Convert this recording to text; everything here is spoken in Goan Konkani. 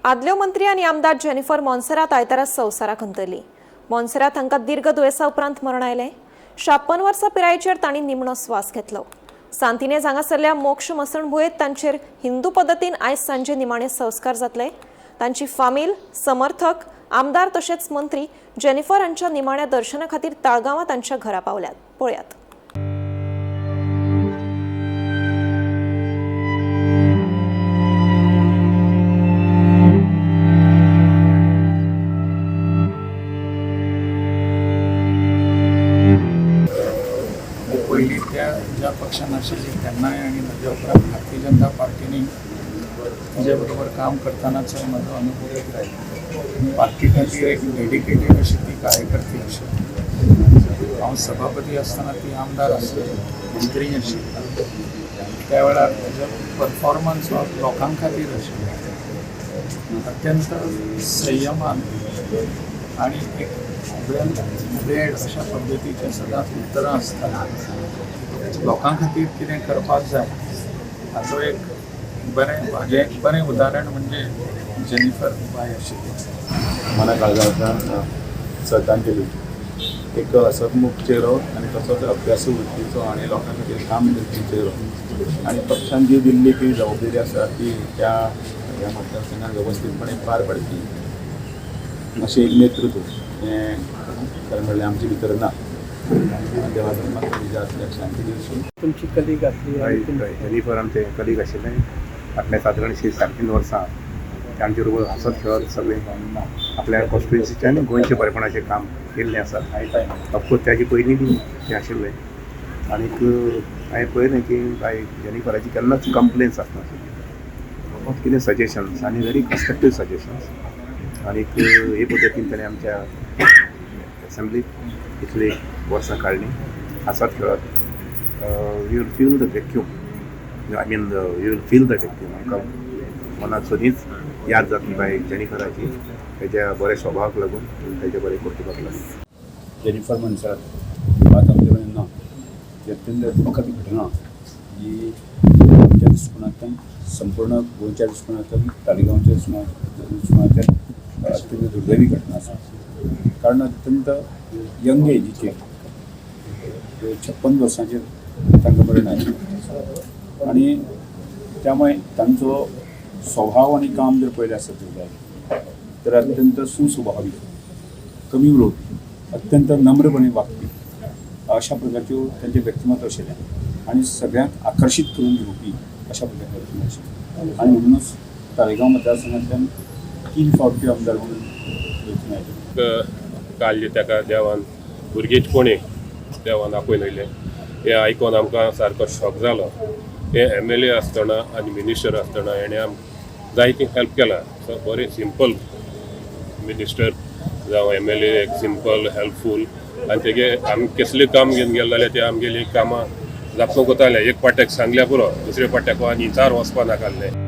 आदल्यो मंत्री आनी आमदार जेनिफर मोन्सेरात आयतारा संवसाराक अंतरली. मोन्सेरात हांकां दीर्घ दुयेंसा उपरांत मरण आयलें. 56 वर्सां पिरायेचेर तांणी निमणो स्वास घेतलो. सांतिनेज हांगासरल्या मोक्ष मसणभुंयेंत तांचेर हिंदू पद्दतीन आयज सांजे निमाणे संस्कार जातले. तांची फामील, समर्थक, आमदार तशेंच मंत्री जेनिफर हांच्या निमाण्या दर्शना खातीर ताळगांवां तांच्या घरा पावल्यात. पळयात. पयलीं त्या ज्या पक्षान आशिल्ली तेन्नाय आनी ताज्या उपरांत भारतीय जनता पार्टीनी तिजे बरोबर काम करतानाचो म्हजो अनुभव एक रायलो. पार्टी खातीर एक डेडिकेटेड अशी ती कार्यकर्ती आशिल्ली. हांव सभापती आसतना ती आमदार आसली, मंत्री आशिल्ली. त्या वेळार ताजो परफॉर्मन्स हो लोकां खातीर आशिल्लो, अत्यंत संयमान आणि एक वेल रेड अशा पद्दतीचे सदांच उत्तरां आसतात. लोकां खातीर कितें करपाक जाय हाचो एक बरें हाजें एक बरें उदाहरण म्हणजे जेनिफर बाय आशिल्ली. मना काळजांतल्यान श्रद्धांजली. एक हसतमुख चेहरो आनी तसोच अभ्यासू वृत्तीचो आनी लोकां खातीर काम करपी चेहरो आनी पक्षान जी दिल्ली ती जबाबदारी आसा ती त्या ह्या मतदारसंघात वेवस्थीतपणे पार पाडपी अशें एक नेतृत्व हें खरें म्हणल्यार आमचे भितर ना. देवा धर्माक तुज्या आत्म्याक शांती दिवची. तुमची कलीग आसली आणि हय, जेनिफर आमचे कलीग आशिल्लें. फाटल्या सादारणशी 3.5 वर्सां ते आमचे बरोबर हांसत खेळत सगळें आपल्या कॉन्स्टिट्युएन्सीचें आनी गोंयचें बरेपणाचें काम केल्लें आसा. ऑफकोर्स त्याचे पयलीं बी तें आशिल्लें आनीक हांवें पळयलें की बाय जेनिफराची केन्नाच कंप्लेन्स आसनाशिल्ली, फकत कितें सजेशन्स आनी व्हेरी कन्स्ट्रक्टीव सजेशन्स. आनीक हे पद्दतीन ताणें आमच्या एसेंब्लीत इतलीं वर्सां काडलीं हांसत खेळत. You will feel the vacuum, I mean, you will feel the vacuum. आमकां मनात सदींच याद जातली बाय जेनिफराची, तेच्या बऱ्या स्वभावाक लागून, तेच्या बऱ्या कर्तुपाक लागून. जेनिफर मोन्सेरात आज आमचे कडेन ना ही अत्यंत दुःखद घटना जी आमच्या दृश्टिकोनांतल्यान, संपूर्ण गोंयच्या दृश्टिकोनांतल्यान, तालिगांवच्या दृश्टिकोनांतल्यान अत्यंत दुर्दैवी घटना आसा. कारण अत्यंत यंग एजीचेर, 56 वर्सांचेर तांकां मरण आयलें आनी त्यामुळे तांचो स्वभाव आनी काम जर पळयलें आसत जाल्यार तर अत्यंत सुस्वभावी, कमी उलोवपी, अत्यंत नम्रपणे वागपी अशा प्रकारच्यो तांचें व्यक्तिमत्व आशिल्लें आनी सगळ्यांक आकर्शीत करून घेवपी अशा प्रकारचें व्यक्तिमत्व आशिल्लें. आनी म्हणूनच ताळेगांव मतदारसंघांतल्यान 3 फावट त्यो आमदार म्हणून वेंचून आयले. काल ताका देवान भुरगेचपणी देवान आपयन वयलें हें आयकोन आमकां सारको शॉक जालो. हे एमएलए आसतना आनी मिनिस्टर आसतना हेणें आमकां जायती हेल्प केला. सो बरें सिंपल मिनिस्टर जावं एमएलए, एक सिंपल, हेल्पफूल आनी तेगे आमी कसलें काम घेवन गेले जाल्यार ते आमगेलीं कामां जापणूक कोताले. एक पाट्याक सांगल्या पुरो, दुसऱ्या पाट्याक आनी चार वचपा नाकासलें.